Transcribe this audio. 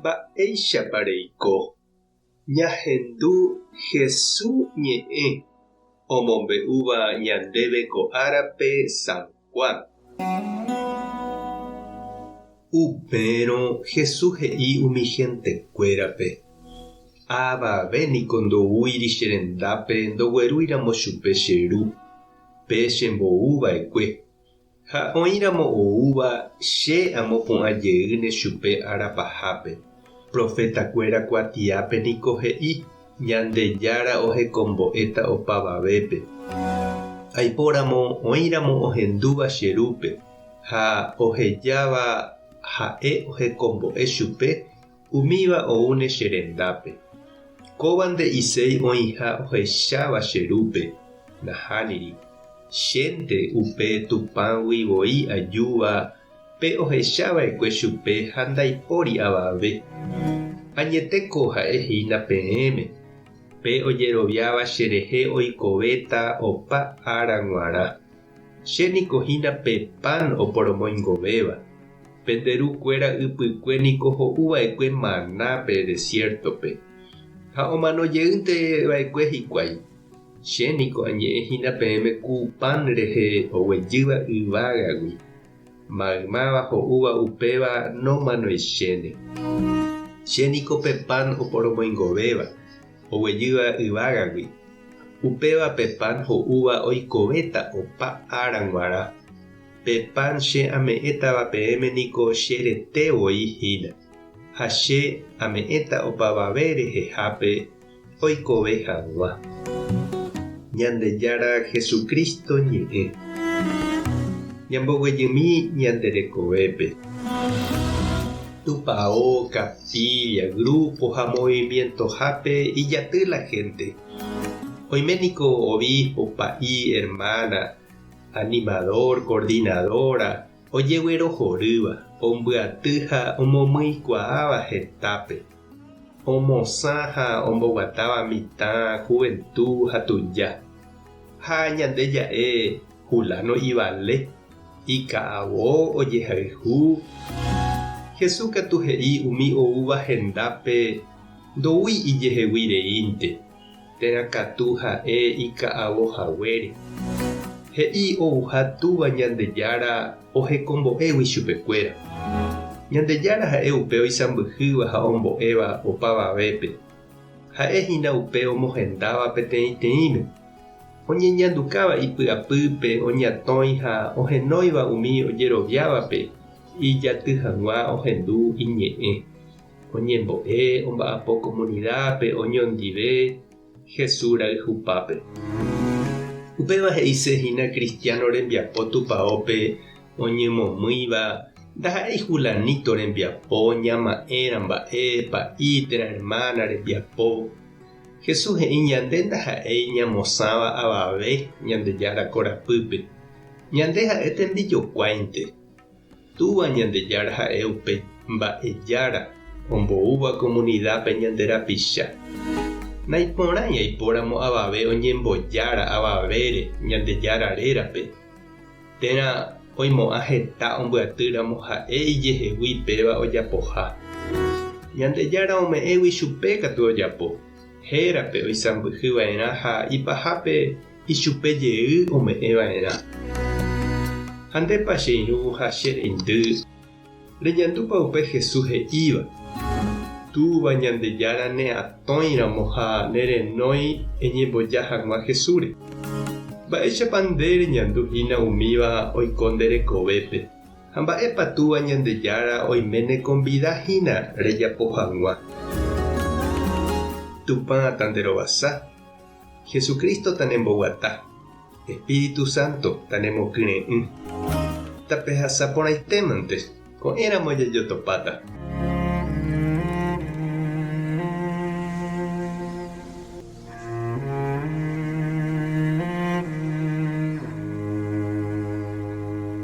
Mba'éichapa reiko? Ñahendu Hesu ñe'ẽ omombe'úva ñandéve ko árape San Juan. Upérõ Hesu he'i umi hentekuérape, Avave niko ndoúiri che rendápe ndoguerúiramo chupe che Ru, pe chembou va'ekue. Ha oĩramo oúva, che amopu'ã jeýne chupe ára pahápe. Profetakuéra kuatiápe niko he'i, Ñandejára ohekombo'éta opavavépe. Aipóramo oĩramo ohendúva che Rúpe ha ohejáva ha'e ohekombo'e chupe, umíva oúne che rendápe. Kóva nde'iséi oĩha ohecháva che Rúpe, nahániri. Chénte upe Tupãgui voi ajúva pe ohecha va'ekue chupe ha ndaipóri avave. Añetéko ha'e hína peẽme, pe ojeroviáva cherehe oikovéta opa ára g̃uarã. Che niko hína pe pan oporomoingovéva. Pende ru kuéra ypykue niko ho'u va'ekue maná pe desiértope, ha omano jeýnte va'ekue hikuái. Che niko añe'ẽ hína peẽme ku pan rehe oguejýva yvágagui, maymáva ho'úva upéva nomanoichéne. Che niko pe pan oporomoingovéva, oguejýva yvágagui, upéva pe pan ho'úva oikovéta opa ára g̃uarã. Pe pan che ame'ẽtava peẽme niko che rete voi hína, ha che ame'ẽta opavave rehehápe oikove hag̃ua. Ñandejára Jesucristo ñe'ẽ. Ñamboguejymi ñande rekovépe. Tupao, capilla, grupo ha movimientohápe ijaty la gente. Oime niko obispo, pa'i, hermana, animador, coordinadora, ojeguerohorýva, ombyaty ha omomyikuaáva hetápe. Omosã ha omboguatáva mitã, juventu ha tuja. Ha ñande ja'e Juláno ivale, ika'avo ojehayhu. Jesús katu he'i umi oúva hendápe ndoúi ijehegui reínte, térã katu ha'e ika'avo haguére. He'i ouha Túva Ñandejára ohekombo'égui chupekuéra. Ñandejára ha'e upe oisãmbyhýva ha ombo'éva opavavépe. Ha'e hína upe omohendáva peteĩteĩme, oñeñandukáva ipy'apýpe, oñatõi ha ohenóiva umi ojeroviávape ijaty hag̃ua ohendu iñe'ẽ. Oñembo'e, omba'apo komunidápe, oñondive, Jesús rayhupápe. Upéva he'ise hína cristiano rembiapo tupaópe oñemomýiva ndaha'éi fulanito rembiapo, ñama'ẽra mba'e, pa'i térã hermana rembiapo. Jesús he'i ñande ndaha'éi ñamosãva avave Ñandejára korapýpe. Ñande ha'e tembijokuáinte. Túva Ñandejára ha'e upe mba'ejára omboúva komunidápe ñande rapicha. Naiporãi aipóramo avave oñembojára avavére Ñandejára rérape, térã oimo'ã heta ombyatýramo ha'e ijehegui péva ojapoha. Ñandejára ome'ẽgui chupe katu ojapo, hérape oisãmbyhy va'erã ha ipahápe Ichupe jey ome'ẽ va'erã. Ha ndépa che irũ ha che reindy, reñandúpa upe Jesús he'íva, Túva Ñandejára ne atõi ramo ha ne renói eñemboja hag̃ua Jesúsre. Mba'éichapa nde reñandu hína umíva oiko nde rekovépe, ha mba'épa Túva Ñandejára oime nekonvida hína rejapo hag̃ua? Tupã tanderovasa. Jesucristo tanemboguata, Espíritu Santo tanemokyre'ỹ. Tapehasa porãitémante, ko'ẽramo jajotopáta.